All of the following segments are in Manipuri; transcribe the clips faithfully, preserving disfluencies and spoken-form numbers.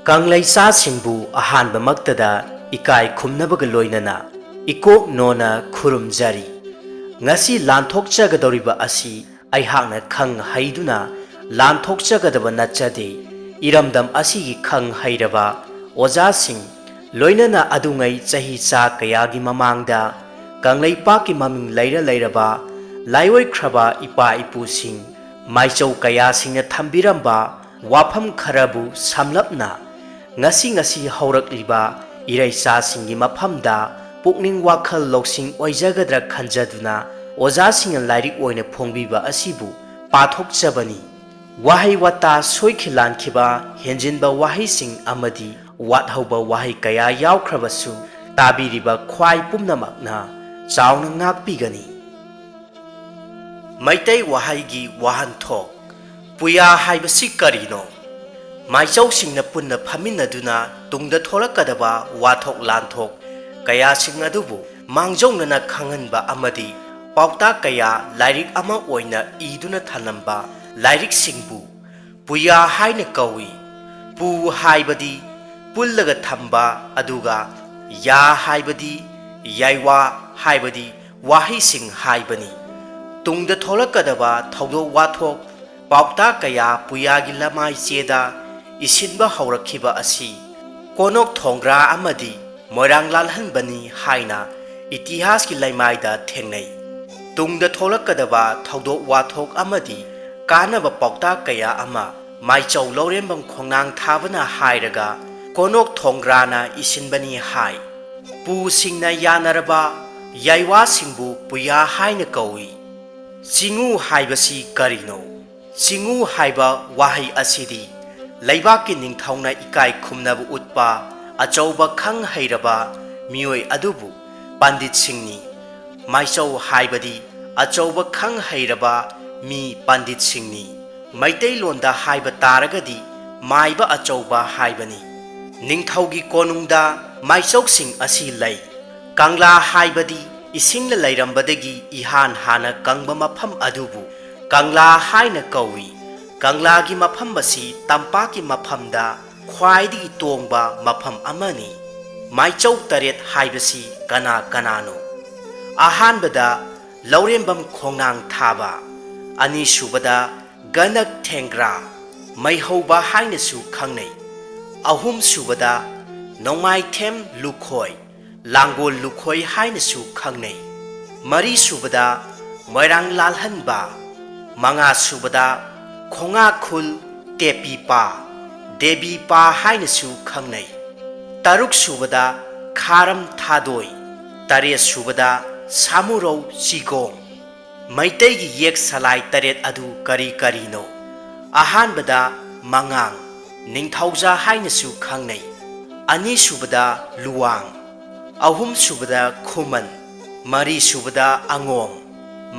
ꯀꯪꯂꯩꯆꯥꯁꯤꯡꯕꯨ ꯑꯍꯥꯟꯕꯃꯛꯇꯗ ꯏꯀꯥꯏ ꯈꯨꯝꯅꯕꯒ ꯂꯣꯏꯅꯅ ꯏꯀꯣꯛ ꯅꯣꯟꯅ ꯈꯨꯔꯨꯝꯖꯔꯤ꯫ ꯉꯁꯤ ꯂꯥꯟꯊꯣꯛꯆꯒꯗꯧꯔꯤꯕ ꯑꯁꯤ ꯑꯩꯍꯥꯛꯅ ꯈꯪ ꯍꯩꯗꯨꯅ ꯂꯥꯟꯊꯣꯛꯆꯒꯗꯕ ꯅꯠꯆꯗꯦ꯫ ꯏꯔꯝꯗꯝ ꯑꯁꯤꯒꯤ ꯈꯪ ꯍꯩꯔꯕ ꯑꯣꯖꯥꯁꯤꯡ, ꯂꯣꯏꯅꯅ ꯑꯗꯨꯉꯩ ꯆꯍꯤ ꯆꯥ ꯀꯌꯥꯒꯤ ꯃꯃꯥꯡꯗ ꯀꯪꯂꯩꯄꯥꯛꯀꯤ ꯃꯃꯤꯡ ꯂꯩꯔ ꯂꯩꯔꯕ ꯂꯥꯏꯑꯣꯏꯈ꯭ꯔꯕ ꯏꯄꯥ ꯏꯄꯨꯁꯤꯡ, ꯃꯥꯏꯆꯧ ꯀꯌꯥꯁꯤꯡꯅ ꯊꯝꯕꯤꯔꯝꯕ ꯋꯥꯐꯝ ꯈꯔꯕꯨ ꯁꯝꯂꯞꯅ ꯉꯁꯤ ꯉꯁꯤ ꯍꯧꯔꯛꯂꯤꯕ ꯏꯔꯩꯆꯥꯁꯤꯡꯒꯤ ꯃꯐꯝꯗ ꯄꯨꯛꯅꯤꯡ ꯋꯥꯈꯜ ꯂꯧꯁꯤꯡ ꯑꯣꯏꯖꯒꯗ꯭ꯔꯥ ꯈꯟꯖꯗꯨꯅ ꯑꯣꯖꯥꯁꯤꯡꯅ ꯂꯥꯏꯔꯤꯛ ꯑꯣꯏꯅ ꯐꯣꯡꯕꯤꯕ ꯑꯁꯤꯕꯨ ꯄꯥꯊꯣꯛꯆꯕꯅꯤ꯫ ꯋꯥꯍꯩ ꯋꯥꯇꯥ ꯁꯣꯏꯈꯤ ꯂꯥꯟꯈꯤꯕ, ꯍꯦꯟꯖꯤꯟꯕ ꯋꯥꯍꯩꯁꯤꯡ ꯑꯃꯗꯤ ꯋꯥꯠꯍꯧꯕ ꯋꯥꯍꯩ ꯀꯌꯥ ꯌꯥꯎꯈ꯭ꯔꯕꯁꯨ ꯇꯥꯕꯤꯔꯤꯕ ꯈ꯭ꯋꯥꯏ ꯄꯨꯝꯅꯃꯛꯅ ꯆꯥꯎꯅ ꯉꯥꯛꯄꯤꯒꯅꯤ꯫ ꯃꯩꯇꯩ ꯋꯥꯍꯩꯒꯤ ꯋꯥꯍꯟꯊꯣꯛ, ꯄꯨꯌꯥ ꯍꯥꯏꯕꯁꯤ ꯀꯔꯤꯅꯣ? ꯃꯥꯏꯆꯧꯁꯤꯡꯅ ꯄꯨꯟꯅ ꯐꯝꯃꯤꯟꯅꯗꯨꯅ ꯇꯨꯡꯗ ꯊꯣꯛꯂꯛꯀꯗꯕ ꯋꯥꯊꯣꯛ ꯂꯥꯟꯊꯣꯛ ꯀꯌꯥꯁꯤꯡ ꯑꯗꯨꯕꯨ ꯃꯥꯡꯖꯧꯅꯅ ꯈꯪꯍꯟꯕ ꯑꯃꯗꯤ ꯄꯥꯎꯇꯥꯛ ꯀꯌꯥ ꯂꯥꯏꯔꯤꯛ ꯑꯃ ꯑꯣꯏꯅ ꯏꯗꯨꯅ ꯊꯅꯝꯕ ꯂꯥꯏꯔꯤꯛꯁꯤꯡꯕꯨ ꯄꯨꯌꯥ ꯍꯥꯏꯅ ꯀꯧꯏ꯫ ꯄꯨ ꯍꯥꯏꯕꯗꯤ ꯄꯨꯜꯂꯒ ꯊꯝꯕ, ꯑꯗꯨꯒ ꯌꯥ ꯍꯥꯏꯕꯗꯤ ꯌꯥꯏꯋꯥ ꯍꯥꯏꯕꯗꯤ ꯋꯥꯍꯩꯁꯤꯡ ꯍꯥꯏꯕꯅꯤ꯫ ꯇꯨꯡꯗ ꯊꯣꯛꯂꯛꯀꯗꯕ ꯊꯧꯗꯣꯛ ꯋꯥꯊꯣꯛ, ꯄꯥꯎꯇꯥꯛ ꯀꯌꯥ ꯄꯨꯌꯥꯒꯤ ꯂꯃꯥꯏ ꯆꯦꯗ ꯏꯁꯤꯟꯕ ꯍꯧꯔꯛꯈꯤꯕ ꯑꯁꯤ ꯀꯣꯅꯣꯛ ꯊꯣꯡꯒ꯭ꯔꯥ ꯑꯃꯗꯤ ꯃꯣꯏꯔꯥꯡ ꯂꯥꯜꯍꯟꯕꯅꯤ ꯍꯥꯏꯅ ꯏꯇꯤꯍꯥꯁꯀꯤ ꯂꯩꯃꯥꯏꯗ ꯊꯦꯡꯅꯩ꯫ ꯇꯨꯡꯗ ꯊꯣꯛꯂꯛꯀꯗꯕ ꯊꯧꯗꯣꯛ ꯋꯥꯊꯣꯛ ꯑꯃꯗꯤ ꯀꯥꯟꯅꯕ ꯄꯥꯎꯇꯥꯛ ꯀꯌꯥ ꯑꯃ ꯃꯥꯏꯆꯧ ꯂꯧꯔꯦꯝꯕꯝ ꯈꯣꯡꯅꯥꯡ ꯊꯥꯕꯅ ꯍꯥꯏꯔꯒ ꯀꯣꯅꯣꯛ ꯊꯣꯡꯒ꯭ꯔꯥꯅ ꯏꯁꯤꯟꯕꯅꯤ ꯍꯥꯏ꯫ ꯄꯨꯁꯤꯡꯅ ꯌꯥꯅꯔꯕ ꯌꯥꯏꯋꯥꯁꯤꯡꯕꯨ ꯄꯨꯌꯥ ꯍꯥꯏꯅ ꯀꯧꯏ꯫ ꯆꯤꯉꯨ ꯍꯥꯏꯕꯁꯤ ꯀꯔꯤꯅꯣ? ꯆꯤꯉꯨ ꯍꯥꯏꯕ ꯋꯥꯍꯩ ꯑꯁꯤꯗꯤ ꯂꯩꯕꯥꯛꯀꯤ ꯅꯤꯡꯊꯧꯅ ꯏꯀꯥꯏ ꯈꯨꯝꯅꯕ ꯎꯠꯄ ꯑꯆꯧꯕ ꯈꯪ ꯍꯩꯔꯕ ꯃꯤꯑꯣꯏ ꯑꯗꯨꯕꯨ ꯄꯟꯗꯤꯠꯁꯤꯡꯅꯤ꯫ ꯃꯥꯏꯆꯧ ꯍꯥꯏꯕꯗꯤ ꯑꯆꯧꯕ ꯈꯪ ꯍꯩꯔꯕ ꯃꯤ ꯄꯟꯗꯤꯠꯁꯤꯡꯅꯤ꯫ ꯃꯩꯇꯩꯂꯣꯟꯗ ꯍꯥꯏꯕ ꯇꯥꯔꯒꯗꯤ ꯃꯥꯏꯕ ꯑꯆꯧꯕ ꯍꯥꯏꯕꯅꯤ꯫ ꯅꯤꯡꯊꯧꯒꯤ ꯀꯣꯅꯨꯡꯗ ꯃꯥꯏꯆꯧꯁꯤꯡ ꯑꯁꯤ ꯂꯩ꯫ ꯀꯪꯂꯥ ꯍꯥꯏꯕꯗꯤ ꯏꯁꯤꯡꯅ ꯂꯩꯔꯝꯕꯗꯒꯤ ꯏꯍꯥꯟ ꯍꯥꯟꯅ ꯀꯪꯕ ꯃꯐꯝ ꯑꯗꯨꯕꯨ ꯀꯪꯂꯥ ꯍꯥꯏꯅ ꯀꯧꯏ꯫ ꯀꯪꯂꯥꯒꯤ ꯃꯐꯝ ꯑꯁꯤ ꯇꯝꯄꯥꯛꯀꯤ ꯃꯐꯝꯗ ꯈ꯭ꯋꯥꯏꯗꯒꯤ ꯇꯣꯡꯕ ꯃꯐꯝ ꯑꯃꯅꯤ꯫ ꯃꯥꯏꯆꯧ ꯇꯔꯦꯠ ꯍꯥꯏꯕꯁꯤ ꯀꯅꯥ ꯀꯅꯥꯅꯣ? ꯑꯍꯥꯟꯕꯗ ꯂꯧꯔꯦꯝꯕꯝ ꯈꯣꯡꯅꯥꯡ ꯊꯥꯕ, ꯑꯅꯤꯁꯨꯕꯗ ꯒꯅꯛ ꯊꯦꯡꯒ꯭ꯔꯥ, ꯃꯩꯍꯧꯕ ꯍꯥꯏꯅꯁꯨ ꯈꯪꯅꯩ, ꯑꯍꯨꯝꯁꯨꯕꯗ ꯅꯣꯡꯃꯥꯏꯊꯦꯝ ꯂꯨꯈꯣꯏ, ꯂꯥꯡꯒꯣꯜ ꯂꯨꯈꯣꯏ ꯍꯥꯏꯅꯁꯨ ꯈꯪꯅꯩ, ꯃꯔꯤꯁꯨꯕꯗ ꯃꯣꯏꯔꯥꯡ ꯂꯥꯜꯍꯟꯕ, ꯃꯉꯥꯁꯨꯕꯗ ꯈꯣꯡꯉꯥꯈꯨꯜ ꯇꯦꯄꯤꯄꯥ, ꯗꯦꯕꯤꯄꯥ ꯍꯥꯏꯅꯁꯨ ꯈꯪꯅꯩ, ꯇꯔꯨꯛꯁꯨꯕꯗ ꯈꯥꯔꯝ ꯊꯥꯗꯣꯏ, ꯇꯔꯦꯠꯁꯨꯕꯗ ꯁꯥꯃꯨꯔꯧ ꯆꯤꯒꯣꯡ꯫ ꯃꯩꯇꯩꯒꯤ ꯌꯦꯛ ꯁꯂꯥꯏ ꯇꯔꯦꯠ ꯑꯗꯨ ꯀꯔꯤ ꯀꯔꯤꯅꯣ? ꯑꯍꯥꯟꯕꯗ ꯃꯉꯥꯡ, ꯅꯤꯡꯊꯧꯖꯥ ꯍꯥꯏꯅꯁꯨ ꯈꯪꯅꯩ, ꯑꯅꯤꯁꯨꯕꯗ ꯂꯨꯋꯥꯡ, ꯑꯍꯨꯝꯁꯨꯕꯗ ꯈꯨꯃꯟ, ꯃꯔꯤꯁꯨꯕꯗ ꯑꯉꯣꯝ,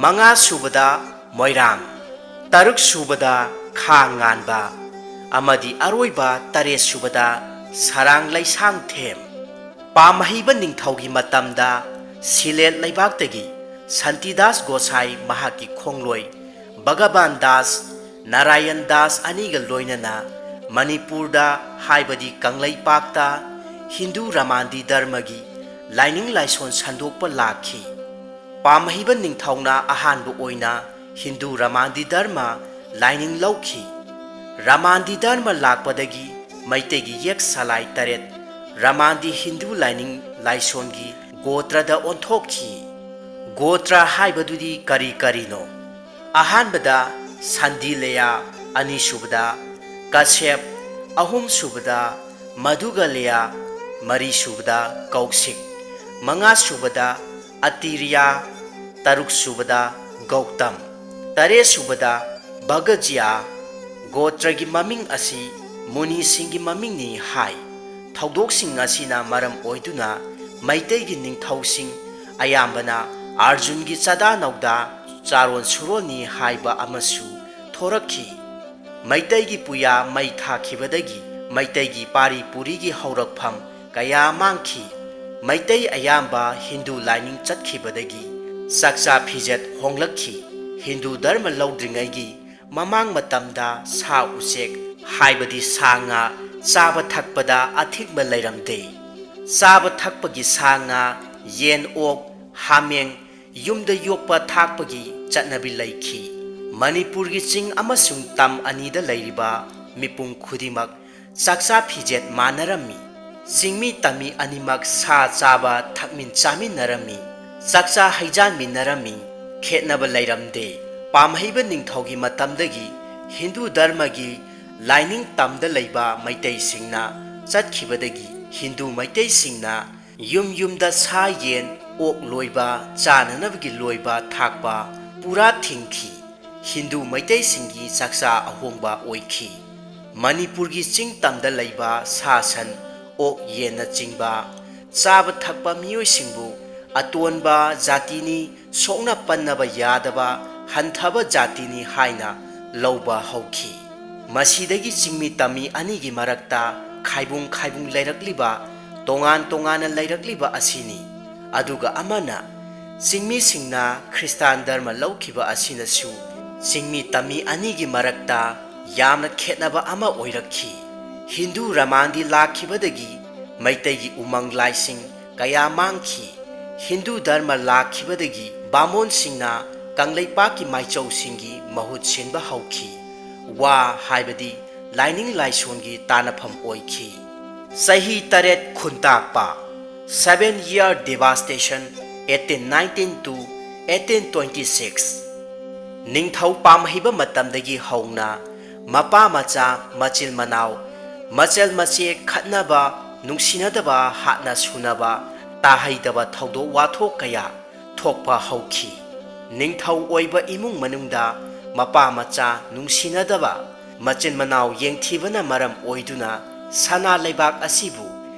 ꯃꯉꯥꯁꯨꯕꯗ ꯃꯣꯏꯔꯥꯡ, ꯇꯔꯨꯛꯁꯨꯕꯗ ꯈꯥ ꯉꯥꯟꯕ, ꯑꯃꯗꯤ ꯑꯔꯣꯏꯕ ꯇꯔꯦꯠꯁꯨꯕꯗ ꯁꯔꯥꯡ ꯂꯩꯁꯥꯡꯊꯦꯝ꯫ ꯄꯥꯝꯍꯩꯕ ꯅꯤꯡꯊꯧꯒꯤ ꯃꯇꯝꯗ ꯁꯤꯂꯦꯠ ꯂꯩꯕꯥꯛꯇꯒꯤ ꯁꯟꯇꯤꯗꯥꯁ ꯒꯣꯁꯥꯏ ꯃꯍꯥꯛꯀꯤ ꯈꯣꯡꯂꯣꯏ ꯚꯒꯕꯥꯟ ꯗꯥꯁ, ꯅꯥꯔꯥꯌꯟ ꯗꯥꯁ ꯑꯅꯤꯒ ꯂꯣꯏꯅꯅ ꯃꯅꯤꯄꯨꯔꯗ, ꯍꯥꯏꯕꯗꯤ ꯀꯪꯂꯩꯄꯥꯛꯇ ꯍꯤꯟꯗꯨ ꯔꯃꯥꯟꯗꯤ ꯙꯔꯃꯒꯤ ꯂꯥꯏꯅꯤꯡ ꯂꯥꯏꯁꯣꯟ ꯁꯟꯗꯣꯛꯄ ꯂꯥꯛꯈꯤ꯫ ꯄꯥꯝꯍꯩꯕ ꯅꯤꯡꯊꯧꯅ ꯑꯍꯥꯟꯕ ꯑꯣꯏꯅ ꯍꯤꯟꯗꯨ ꯔꯃꯥꯟꯗꯤ ꯙꯔꯃ ꯂꯥꯏꯅꯤꯡ ꯂꯧꯈꯤ꯫ ꯔꯃꯥꯟꯗꯤ ꯙꯔꯃ ꯂꯥꯛꯄꯗꯒꯤ ꯃꯩꯇꯩꯒꯤ ꯌꯦꯛ ꯁꯂꯥꯏ ꯇꯔꯦꯠ ꯔꯃꯥꯟꯗꯤ ꯍꯤꯟꯗꯨ ꯂꯥꯏꯅꯤꯡ ꯂꯥꯏꯁꯣꯟꯒꯤ ꯒꯣꯇ꯭ꯔꯗ ꯑꯣꯟꯊꯣꯛꯈꯤ꯫ ꯒꯣꯇ꯭ꯔ ꯍꯥꯏꯕꯗꯨꯗꯤ ꯀꯔꯤ ꯀꯔꯤꯅꯣ? ꯑꯍꯥꯟꯕꯗ ꯁꯟꯗꯤꯂꯦꯌꯥ, ꯑꯅꯤꯁꯨꯕꯗ ꯀꯁꯦꯞ, ꯑꯍꯨꯝꯁꯨꯕꯗ ꯃꯙꯨꯒꯂꯦꯌꯥ, ꯃꯔꯤꯁꯨꯕꯗ ꯀꯧꯁꯤꯛ, ꯃꯉꯥꯁꯨꯕꯗ ꯑꯇꯤꯔꯤꯌꯥ, ꯇꯔꯨꯛꯁꯨꯕꯗ ꯒꯧꯇꯝ, ꯇꯔꯦꯠꯁꯨꯕꯗ ꯚꯒꯖꯤꯌꯥ꯫ ꯒꯣꯇ꯭ꯔꯒꯤ ꯃꯃꯤꯡ ꯑꯁꯤ ꯃꯨꯅꯤꯁꯤꯡꯒꯤ ꯃꯃꯤꯡꯅꯤ ꯍꯥꯏ꯫ ꯊꯧꯗꯣꯛꯁꯤꯡ ꯑꯁꯤꯅ ꯃꯔꯝ ꯑꯣꯏꯗꯨꯅ ꯃꯩꯇꯩꯒꯤ ꯅꯤꯡꯊꯧꯁꯤꯡ ꯑꯌꯥꯝꯕꯅ ꯑꯥꯔꯖꯨꯟꯒꯤ ꯆꯥꯗꯥ ꯅꯧꯗꯥ ꯆꯥꯔꯣꯟ ꯁꯨꯔꯣꯟꯅꯤ ꯍꯥꯏꯕ ꯑꯃꯁꯨ ꯊꯣꯔꯛꯈꯤ꯫ ꯃꯩꯇꯩꯒꯤ ꯄꯨꯌꯥ ꯃꯩ ꯊꯥꯈꯤꯕꯗꯒꯤ ꯃꯩꯇꯩꯒꯤ ꯄꯥꯔꯤ ꯄꯨꯔꯤꯒꯤ ꯍꯧꯔꯛꯐꯝ ꯀꯌꯥ ꯃꯥꯡꯈꯤ꯫ ꯃꯩꯇꯩ ꯑꯌꯥꯝꯕ ꯍꯤꯟꯗꯨ ꯂꯥꯏꯅꯤꯡ ꯆꯠꯈꯤꯕꯗꯒꯤ ꯆꯥꯛꯆꯥ ꯐꯤꯖꯦꯠ ꯍꯣꯡꯂꯛꯈꯤ꯫ ꯍꯤꯟꯗꯨ ꯙꯔꯃ ꯂꯧꯗ꯭ꯔꯤꯉꯩꯒꯤ ꯃꯃꯥꯡ ꯃꯇꯝꯗ ꯁꯥ ꯎꯆꯦꯛ, ꯍꯥꯏꯕꯗꯤ ꯁꯥ ꯉꯥ, ꯆꯥꯕ ꯊꯛꯄꯗ ꯑꯊꯤꯡꯕ ꯂꯩꯔꯝꯗꯦ꯫ ꯆꯥꯕ ꯊꯛꯄꯒꯤ ꯁꯥ ꯉꯥ, ꯌꯦꯟ, ꯑꯣꯛ, ꯍꯥꯃꯦꯡ, ꯌꯨꯝꯗ ꯌꯣꯛꯄ ꯊꯥꯛꯄꯒꯤ ꯆꯠꯅꯕꯤ ꯂꯩꯈꯤ꯫ ꯃꯅꯤꯄꯨꯔꯒꯤ ꯆꯤꯡ ꯑꯃꯁꯨꯡ ꯇꯝ ꯑꯅꯤꯗ ꯂꯩꯔꯤꯕ ꯃꯤꯄꯨꯝ ꯈꯨꯗꯤꯡꯃꯛ ꯆꯥꯛꯆꯥ ꯐꯤꯖꯦꯠ ꯃꯥꯟꯅꯔꯝꯃꯤ꯫ ꯆꯤꯡꯃꯤ ꯇꯝꯃꯤ ꯑꯅꯤꯃꯛ ꯁꯥ ꯆꯥꯕ, ꯊꯛꯃꯤꯟ ꯆꯥꯃꯤꯟꯅꯔꯝꯃꯤ꯫ ꯆꯥꯛꯆꯥ ꯍꯩꯖꯥꯟꯃꯤꯟꯅꯔꯝꯃꯤ꯫ ꯈꯦꯠꯅꯕ ꯂꯩꯔꯝꯗꯦ꯫ ꯄꯥꯝꯍꯩꯕ ꯅꯤꯡꯊꯧꯒꯤ ꯃꯇꯝꯗꯒꯤ ꯍꯤꯟꯗꯨ ꯙꯔꯃꯒꯤ ꯂꯥꯏꯅꯤꯡ ꯇꯝꯗ ꯂꯩꯕ ꯃꯩꯇꯩꯁꯤꯡꯅ ꯆꯠꯈꯤꯕꯗꯒꯤ ꯍꯤꯟꯗꯨ ꯃꯩꯇꯩꯁꯤꯡꯅ ꯌꯨꯝ ꯌꯨꯝꯗ ꯁꯥ ꯌꯦꯟ ꯑꯣꯛ ꯂꯣꯏꯕ, ꯆꯥꯅꯅꯕꯒꯤ ꯂꯣꯏꯕ ꯊꯥꯛꯄ ꯄꯨꯔꯥ ꯊꯤꯡꯈꯤ꯫ ꯍꯤꯟꯗꯨ ꯃꯩꯇꯩꯁꯤꯡꯒꯤ ꯆꯥꯛꯆꯥ ꯑꯍꯣꯡꯕ ꯑꯣꯏꯈꯤ꯫ ꯃꯅꯤꯄꯨꯔꯒꯤ ꯆꯤꯡ ꯇꯝꯗ ꯂꯩꯕ ꯁꯥ ꯁꯟ, ꯑꯣꯛ ꯌꯦꯟꯅꯆꯤꯡꯕ ꯆꯥꯕ ꯊꯛꯄ ꯃꯤꯑꯣꯏꯁꯤꯡꯕꯨ ꯑꯇꯣꯟꯕ ꯖꯥꯇꯤꯅꯤ, ꯁꯣꯛꯅ ꯄꯟꯅꯕ ꯌꯥꯗꯕ ꯍꯟꯊꯕ ꯖꯥꯇꯤꯅꯤ ꯍꯥꯏꯅ ꯂꯧꯕ ꯍꯧꯈꯤ꯫ ꯃꯁꯤꯗꯒꯤ ꯆꯤꯡꯃꯤ ꯇꯝꯃꯤ ꯑꯅꯤꯒꯤ ꯃꯔꯛꯇ ꯈꯥꯏꯕꯨꯡ ꯈꯥꯏꯕꯨꯡ ꯂꯩꯔꯛꯂꯤꯕ, ꯇꯣꯉꯥꯟ ꯇꯣꯉꯥꯟꯅ ꯂꯩꯔꯛꯂꯤꯕ ꯑꯁꯤꯅꯤ꯫ ꯑꯗꯨꯒ ꯑꯃꯅ, ꯆꯤꯡꯃꯤꯁꯤꯡꯅ ꯈ꯭ꯔꯤꯁꯇꯥꯟ ꯙꯔꯃ ꯂꯧꯈꯤꯕ ꯑꯁꯤꯅꯁꯨ ꯆꯤꯡꯃꯤ ꯇꯝꯃꯤ ꯑꯅꯤꯒꯤ ꯃꯔꯛꯇ ꯌꯥꯝꯅ ꯈꯦꯠꯅꯕ ꯑꯃ ꯑꯣꯏꯔꯛꯈꯤ꯫ ꯍꯤꯟꯗꯨ ꯔꯃꯥꯟꯗꯤ ꯂꯥꯛꯈꯤꯕꯗꯒꯤ ꯃꯩꯇꯩꯒꯤ ꯎꯃꯪ ꯂꯥꯏꯁꯤꯡ ꯀꯌꯥ ꯃꯥꯡꯈꯤ꯫ ꯍꯤꯟꯗꯨ ꯙꯔꯃ ꯂꯥꯛꯈꯤꯕꯗꯒꯤ ꯕꯥꯃꯣꯟꯁꯤꯡꯅ ꯀꯪꯂꯩꯄꯥꯛꯀꯤ ꯃꯥꯏꯆꯧꯁꯤꯡꯒꯤ ꯃꯍꯨꯠ ꯁꯤꯟꯕ ꯍꯧꯈꯤ꯫ ꯋꯥ ꯍꯥꯏꯕꯗꯤ ꯂꯥꯏꯅꯤꯡ ꯂꯥꯏꯁꯣꯟꯒꯤ ꯇꯥꯟꯅꯐꯝ ꯑꯣꯏꯈꯤ꯫ ꯆꯍꯤ ꯇꯔꯦꯠ ꯈꯨꯟꯇꯥꯛꯄ, Seven Year Devastation, eighteen nineteen to eighteen twenty six꯫ ꯅꯤꯡꯊꯧ ꯄꯥꯝꯍꯩꯕ ꯃꯇꯝꯗꯒꯤ ꯍꯧꯅ ꯃꯄꯥ ꯃꯆꯥ, ꯃꯆꯤꯟ ꯃꯅꯥꯎ, ꯃꯆꯜ ꯃꯆꯦ ꯈꯠꯅꯕ, ꯅꯨꯡꯁꯤꯅꯗꯕ, ꯍꯥꯠꯅ ꯁꯨꯅꯕ, ꯇꯥꯍꯩꯗꯕ ꯊꯧꯗꯣꯛ ꯋꯥꯊꯣꯛ ꯀꯌꯥ ꯊꯣꯛꯄ ꯍꯧꯈꯤ꯫ ꯅꯤꯡꯊꯧ ꯑꯣꯏꯕ ꯏꯃꯨꯡ ꯃꯅꯨꯡꯗ ꯃꯄꯥ ꯃꯆꯥ ꯅꯨꯡꯁꯤꯅꯗꯕ, ꯃꯆꯤꯟ ꯃꯅꯥꯎ ꯌꯦꯡꯊꯤꯕꯅ ꯃꯔꯝ ꯑꯣꯏꯗꯨꯅ ꯁꯅꯥ ꯂꯩꯕꯥꯛ ꯑꯁꯤꯕꯨ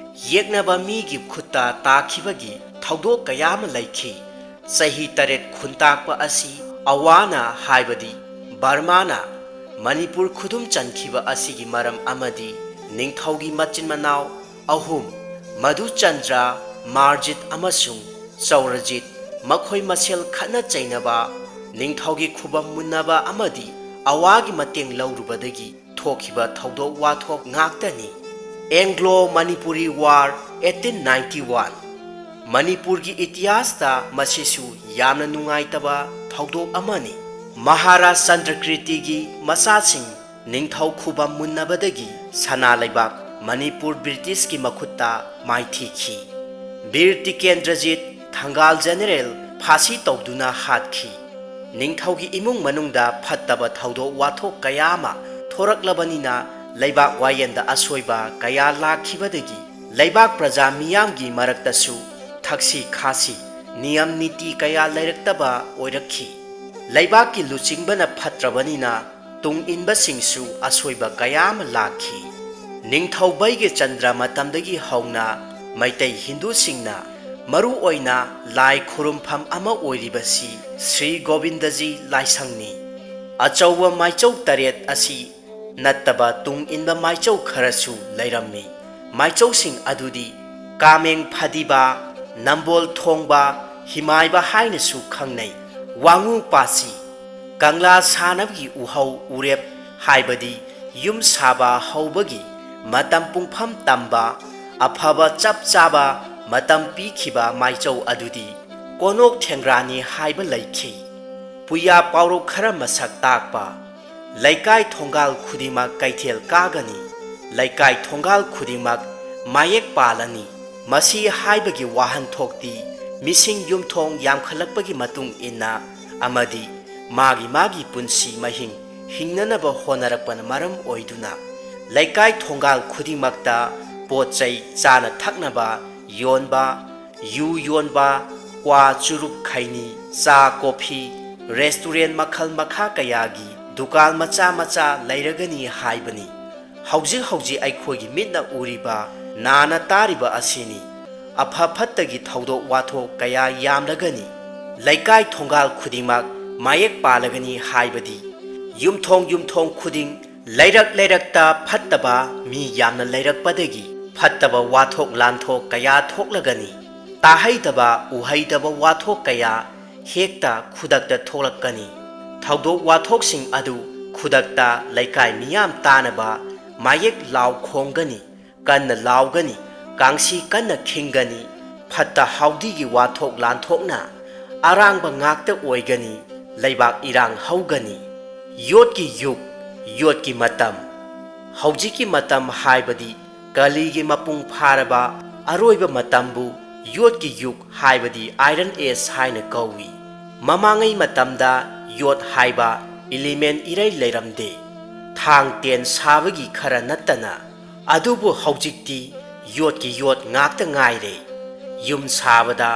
ꯌꯦꯛꯅꯕ ꯃꯤꯒꯤ ꯈꯨꯠꯇ ꯇꯥꯈꯤꯕꯒꯤ ꯊꯧꯗꯣꯛ ꯀꯌꯥ ꯑꯃ ꯂꯩꯈꯤ꯫ ꯆꯍꯤ ꯇꯔꯦꯠ ꯈꯨꯟꯇꯥꯛꯄ ꯑꯁꯤ ꯑꯋꯥꯅ, ꯍꯥꯏꯕꯗꯤ ꯕꯔꯃꯥꯅ ꯃꯅꯤꯄꯨꯔ ꯈꯨꯗꯨꯝ ꯆꯟꯈꯤꯕ ꯑꯁꯤꯒꯤ ꯃꯔꯝ ꯑꯃꯗꯤ ꯅꯤꯡꯊꯧꯒꯤ ꯃꯆꯤꯟ ꯃꯅꯥꯎ ꯑꯍꯨꯝ, ꯃꯙꯨꯆꯟꯗ꯭ꯔ, ꯃꯥꯔꯖꯤꯠ ꯑꯃꯁꯨꯡ ꯆꯧꯔꯖꯤꯠ, ꯃꯈꯣꯏ ꯃꯁꯦꯜ ꯈꯠꯅ ꯆꯩꯅꯕ, ꯅꯤꯡꯊꯧꯒꯤ ꯈꯨꯕꯝ ꯃꯨꯟꯅꯕ ꯑꯃꯗꯤ ꯑꯋꯥꯒꯤ ꯃꯇꯦꯡ ꯂꯧꯔꯨꯕꯗꯒꯤ ꯊꯣꯛꯈꯤꯕ ꯊꯧꯗꯣꯛ ꯋꯥꯊꯣꯛ ꯉꯥꯛꯇꯅꯤ꯫ Anglo Manipuri War eighteen ninety one꯫ ꯃꯅꯤꯄꯨꯔꯒꯤ ꯏꯇꯤꯍꯥꯁꯇ ꯃꯁꯤꯁꯨ ꯌꯥꯝꯅ ꯅꯨꯡꯉꯥꯏꯇꯕ ꯊꯧꯗꯣꯛ ꯑꯃꯅꯤ꯫ ꯃꯍꯥꯔꯥꯖ ꯆꯟꯗ꯭ꯔꯀꯤꯔꯇꯤꯒꯤ ꯃꯆꯥꯁꯤꯡ ꯅꯤꯡꯊꯧ ꯈꯨꯕꯝ ꯃꯨꯟꯅꯕꯗꯒꯤ ꯁꯅꯥ ꯂꯩꯕꯥꯛ ꯃꯅꯤꯄꯨꯔ ꯕ꯭ꯔꯤꯇꯤꯁꯀꯤ ꯃꯈꯨꯠꯇ ꯃꯥꯏꯊꯤꯈꯤ꯫ ꯕꯤꯔ ꯇꯤꯀꯦꯟꯗ꯭ꯔꯖꯤꯠ ꯊꯪꯒꯥꯜ ꯖꯦꯅꯦꯔꯦꯜ ꯐꯥꯁꯤ ꯇꯧꯗꯨꯅ ꯍꯥꯠꯈꯤ꯫ ꯅꯤꯡꯊꯧꯒꯤ ꯏꯃꯨꯡ ꯃꯅꯨꯡꯗ ꯐꯠꯇꯕ ꯊꯧꯗꯣꯛ ꯋꯥꯊꯣꯛ ꯀꯌꯥ ꯑꯃ ꯊꯣꯔꯛꯂꯕꯅꯤꯅ, ꯂꯩꯕꯥꯛ ꯋꯥꯌꯦꯟꯗ ꯑꯁꯣꯏꯕ ꯀꯌꯥ ꯂꯥꯛꯈꯤꯕꯗꯒꯤ ꯂꯩꯕꯥꯛ ꯄ꯭ꯔꯖꯥ ꯃꯤꯌꯥꯝꯒꯤ ꯃꯔꯛꯇꯁꯨ ꯊꯛꯁꯤ ꯈꯥꯁꯤ, ꯅꯤꯌꯝ ꯅꯤꯇꯤ ꯀꯌꯥ ꯂꯩꯔꯛꯇꯕ ꯑꯣꯏꯔꯛꯈꯤ꯫ ꯂꯩꯕꯥꯛꯀꯤ ꯂꯨꯆꯤꯡꯕꯅ ꯐꯠꯇ꯭ꯔꯕꯅꯤꯅ ꯇꯨꯡ ꯏꯟꯕꯁꯤꯡꯁꯨ ꯑꯁꯣꯏꯕ ꯀꯌꯥ ꯑꯃ ꯂꯥꯛꯈꯤ꯫ ꯅꯤꯡꯊꯧ ꯕꯩꯒ꯭ꯌꯆꯟꯗ꯭ꯔ ꯃꯇꯝꯗꯒꯤ ꯍꯧꯅ ꯃꯩꯇꯩ ꯍꯤꯟꯗꯨꯁꯤꯡꯅ ꯃꯔꯨ ꯑꯣꯏꯅ ꯂꯥꯏ ꯈꯨꯔꯨꯝꯐꯝ ꯑꯃ ꯑꯣꯏꯔꯤꯕꯁꯤ ꯁ꯭ꯔꯤ ꯒꯣꯕꯤꯟꯗꯖꯤ ꯂꯥꯏꯁꯪꯅꯤ꯫ ꯑꯆꯧꯕ ꯃꯥꯏꯆꯧ ꯇꯔꯦꯠ ꯑꯁꯤ ꯅꯠꯇꯕ ꯇꯨꯡ ꯏꯟꯕ ꯃꯥꯏꯆꯧ ꯈꯔꯁꯨ ꯂꯩꯔꯝꯃꯤ꯫ ꯃꯥꯏꯆꯧꯁꯤꯡ ꯑꯗꯨꯗꯤ ꯀꯥꯃꯦꯡ ꯐꯗꯤꯕꯥ, ꯅꯝꯕꯣꯜ ꯊꯣꯡꯕ, ꯍꯤꯃꯥꯏꯕ ꯍꯥꯏꯅꯁꯨ ꯈꯪꯅꯩ, ꯋꯥꯉꯨ ꯄꯥꯁꯤ, ꯀꯪꯂꯥ ꯁꯥꯅꯕꯒꯤ ꯎꯍꯧ ꯎꯔꯦꯞ, ꯍꯥꯏꯕꯗꯤ ꯌꯨꯝ ꯁꯥꯕ ꯍꯧꯕꯒꯤ ꯃꯇꯝ ꯄꯨꯡꯐꯝ ꯇꯝꯕ, ꯑꯐꯕ ꯆꯞ ꯆꯥꯕ ꯃꯇꯝ ꯄꯤꯈꯤꯕ ꯃꯥꯏꯆꯧ ꯑꯗꯨꯗꯤ ꯀꯣꯅꯣꯛ ꯊꯦꯡꯒ꯭ꯔꯥꯅꯤ ꯍꯥꯏꯕ ꯂꯩꯈꯤ꯫ ꯄꯨꯌꯥ ꯄꯥꯎꯔꯧ ꯈꯔ ꯃꯁꯛ ꯇꯥꯛꯄ꯫ ꯂꯩꯀꯥꯏ ꯊꯣꯡꯒꯥꯜ ꯈꯨꯗꯤꯡꯃꯛ ꯀꯩꯊꯦꯜ ꯀꯥꯒꯅꯤ, ꯂꯩꯀꯥꯏ ꯊꯣꯡꯒꯥꯜ ꯈꯨꯗꯤꯡꯃꯛ ꯃꯥꯌꯦꯛ ꯄꯥꯜꯂꯅꯤ꯫ ꯃꯁꯤ ꯍꯥꯏꯕꯒꯤ ꯋꯥꯍꯟꯊꯣꯛꯇꯤ ꯃꯤꯁꯤꯡ ꯌꯨꯝꯊꯣꯡ ꯌꯥꯝꯈꯠꯂꯛꯄꯒꯤ ꯃꯇꯨꯡ ꯏꯟꯅ ꯑꯃꯗꯤ ꯃꯥꯒꯤ ꯃꯥꯒꯤ ꯄꯨꯟꯁꯤ ꯃꯍꯤꯡ ꯍꯤꯡꯅꯅꯕ ꯍꯣꯠꯅꯔꯛꯄꯅ ꯃꯔꯝ ꯑꯣꯏꯗꯨꯅ, ꯂꯩꯀꯥꯏ ꯊꯣꯡꯒꯥꯜ ꯈꯨꯗꯤꯡꯃꯛꯇ ꯄꯣꯠ ꯆꯩ ꯆꯥꯅ ꯊꯛꯅꯕ ꯌꯣꯟꯕ, ꯌꯨ ꯌꯣꯟꯕ, ꯀ꯭ꯋꯥ, ꯆꯨꯔꯨꯞ, ꯈꯩꯅꯤ, ꯆꯥ, ꯀꯣꯐꯤ, ꯔꯦꯁꯇꯨꯔꯦꯟ ꯃꯈꯜ ꯃꯈꯥ ꯀꯌꯥꯒꯤ ꯗꯨꯀꯥꯟ ꯃꯆꯥ ꯃꯆꯥ ꯂꯩꯔꯒꯅꯤ ꯍꯥꯏꯕꯅꯤ꯫ ꯍꯧꯖꯤꯛ ꯍꯧꯖꯤꯛ ꯑꯩꯈꯣꯏꯒꯤ ꯃꯤꯠꯅ ꯎꯔꯤꯕ, ꯅꯥꯅ ꯇꯥꯔꯤꯕ ꯑꯁꯤꯅꯤ꯫ ꯑꯐ ꯐꯠꯇꯒꯤ ꯊꯧꯗꯣꯛ ꯋꯥꯊꯣꯛ ꯀꯌꯥ ꯌꯥꯝꯂꯒꯅꯤ꯫ ꯂꯩꯀꯥꯏ ꯊꯣꯡꯒꯥꯜ ꯈꯨꯗꯤꯡꯃꯛ ꯃꯥꯌꯦꯛ ꯄꯥꯜꯂꯒꯅꯤ ꯍꯥꯏꯕꯗꯤ, ꯌꯨꯝꯊꯣꯡ ꯌꯨꯝꯊꯣꯡ ꯈꯨꯗꯤꯡ, ꯂꯩꯔꯛ ꯂꯩꯔꯛꯇ ꯐꯠꯇꯕ ꯃꯤ ꯌꯥꯝꯅ ꯂꯩꯔꯛꯄꯗꯒꯤ ꯐꯠꯇꯕ ꯋꯥꯊꯣꯛ ꯂꯥꯟꯊꯣꯛ ꯀꯌꯥ ꯊꯣꯛꯂꯒꯅꯤ꯫ ꯇꯥꯍꯩꯗꯕ ꯎꯍꯩꯗꯕ ꯋꯥꯊꯣꯛ ꯀꯌꯥ ꯍꯦꯛꯇ ꯈꯨꯗꯛꯇ ꯊꯣꯛꯂꯛꯀꯅꯤ꯫ ꯊꯧꯗꯣꯛ ꯋꯥꯊꯣꯛꯁꯤꯡ ꯑꯗꯨ ꯈꯨꯗꯛꯇ ꯂꯩꯀꯥꯏ ꯃꯤꯌꯥꯝ ꯇꯥꯅꯕ ꯃꯥꯌꯦꯛ ꯂꯥꯎ ꯈꯣꯡꯒꯅꯤ, ꯀꯟꯅ ꯂꯥꯎꯒꯅꯤ, ꯀꯥꯡꯁꯤ ꯀꯟꯅ ꯈꯤꯡꯒꯅꯤ, ꯐꯠꯇ ꯍꯥꯎꯗꯤꯒꯤ ꯋꯥꯊꯣꯛ ꯂꯥꯟꯊꯣꯛꯅ ꯑꯔꯥꯡꯕ ꯉꯥꯛꯇ ꯑꯣꯏꯒꯅꯤ, ꯂꯩꯕꯥꯛ ꯏꯔꯥꯡ ꯍꯧꯒꯅꯤ꯫ ꯌꯣꯠꯀꯤ ꯌꯨꯒ, ꯌꯣꯠꯀꯤ ꯃꯇꯝ꯫ ꯍꯧꯖꯤꯛꯀꯤ ꯃꯇꯝ ꯍꯥꯏꯕꯗꯤ ꯀꯂꯤꯒꯤ ꯃꯄꯨꯡ ꯐꯥꯔꯕ ꯑꯔꯣꯏꯕ ꯃꯇꯝꯕꯨ ꯌꯣꯠꯀꯤ ꯌꯨꯒ ꯍꯥꯏꯕꯗꯤ Iron Age ꯍꯥꯏꯅ ꯀꯧꯏ꯫ ꯃꯃꯥꯡꯉꯩ ꯃꯇꯝꯗ ꯌꯣꯠ ꯍꯥꯏꯕ element ꯏꯔꯩ ꯂꯩꯔꯝꯗꯦ, ꯊꯥꯡ ꯇꯦꯟ ꯁꯥꯕꯒꯤ ꯈꯔ ꯅꯠꯇꯅ꯫ ꯑꯗꯨꯕꯨ ꯍꯧꯖꯤꯛꯇꯤ ꯌꯣꯠꯀꯤ ꯌꯣꯠ ꯉꯥꯛꯇ ꯉꯥꯏꯔꯦ꯫ ꯌꯨꯝ ꯁꯥꯕꯗ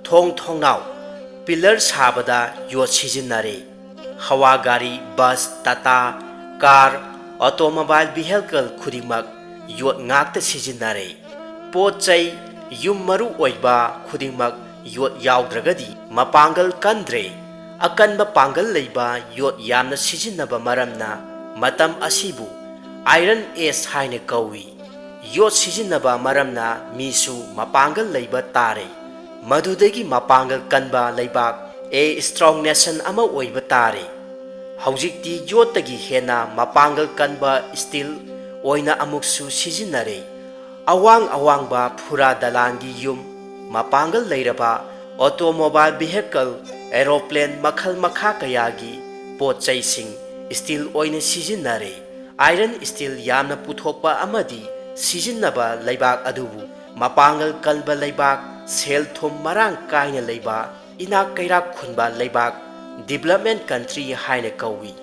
ꯊꯣꯡ ꯊꯣꯡꯅꯥꯎ, pillar ꯁꯥꯕꯗ ꯌꯣꯠ ꯁꯤꯖꯤꯟꯅꯔꯦ꯫ ꯍꯋꯥ ꯒꯥꯔꯤ, bus, Tata, car, automobile vehicle ꯈꯨꯗꯤꯡꯃꯛ ꯌꯣꯠ ꯉꯥꯛꯇ ꯁꯤꯖꯤꯟꯅꯔꯦ꯫ ꯄꯣꯠ ꯆꯩ, ꯌꯨꯝ ꯃꯔꯨ ꯑꯣꯏꯕ ꯈꯨꯗꯤꯡꯃꯛ ꯌꯣꯠ ꯌꯥꯎꯗ꯭ꯔꯒꯗꯤ ꯃꯄꯥꯡꯒꯜ ꯀꯟꯗ꯭ꯔꯦ꯫ ꯑꯀꯟꯕ ꯄꯥꯡꯒꯜ ꯂꯩꯕ ꯌꯣꯠ ꯌꯥꯝꯅ ꯁꯤꯖꯤꯟꯅꯕ ꯃꯔꯝꯅ ꯃꯇꯝ ꯑꯁꯤꯕꯨ Iron Age ꯍꯥꯏꯅ ꯀꯧꯏ꯫ ꯌꯣꯠ ꯁꯤꯖꯤꯟꯅꯕ ꯃꯔꯝꯅ ꯃꯤꯁꯨ ꯃꯄꯥꯡꯒꯜ ꯂꯩꯕ ꯇꯥꯔꯦ꯫ ꯃꯗꯨꯗꯒꯤ ꯃꯄꯥꯡꯒꯜ ꯀꯟꯕ ꯂꯩꯕꯥꯛ, a strong nation ꯑꯃ ꯑꯣꯏꯕ ꯇꯥꯔꯦ꯫ ꯍꯧꯖꯤꯛꯇꯤ ꯌꯣꯠꯇꯒꯤ ꯍꯦꯟꯅ ꯃꯄꯥꯡꯒꯜ ꯀꯟꯕ steel ꯑꯣꯏꯅ ꯑꯃꯨꯛꯁꯨ ꯁꯤꯖꯤꯟꯅꯔꯦ꯫ ꯑꯋꯥꯡ ꯑꯋꯥꯡꯕ ꯐꯨꯔꯥ ꯗꯂꯥꯟꯒꯤ ꯌꯨꯝ, ꯃꯄꯥꯡꯒꯜ ꯂꯩꯔꯕ automobile vehicle, aeroplane ꯃꯈꯜ ꯃꯈꯥ ꯀꯌꯥꯒꯤ ꯄꯣꯠ ꯆꯩꯁꯤꯡ steel ꯑꯣꯏꯅ ꯁꯤꯖꯤꯟꯅꯔꯦ꯫ Iron steel ꯌꯥꯝꯅ ꯄꯨꯊꯣꯛꯄ ꯑꯃꯗꯤ ꯁꯤꯖꯤꯟꯅꯕ ꯂꯩꯕꯥꯛ ꯑꯗꯨꯕꯨ ꯃꯄꯥꯡꯒꯜ ꯀꯟꯕ ꯂꯩꯕꯥꯛ, ꯁꯦꯜ ꯊꯨꯝ ꯃꯔꯥꯡ ꯀꯥꯏꯅ ꯂꯩꯕ, ꯏꯅꯥꯛ ꯀꯩꯔꯥꯛ ꯈꯨꯟꯕ ꯂꯩꯕꯥꯛ, development country ꯍꯥꯏꯅ ꯀꯧꯏ꯫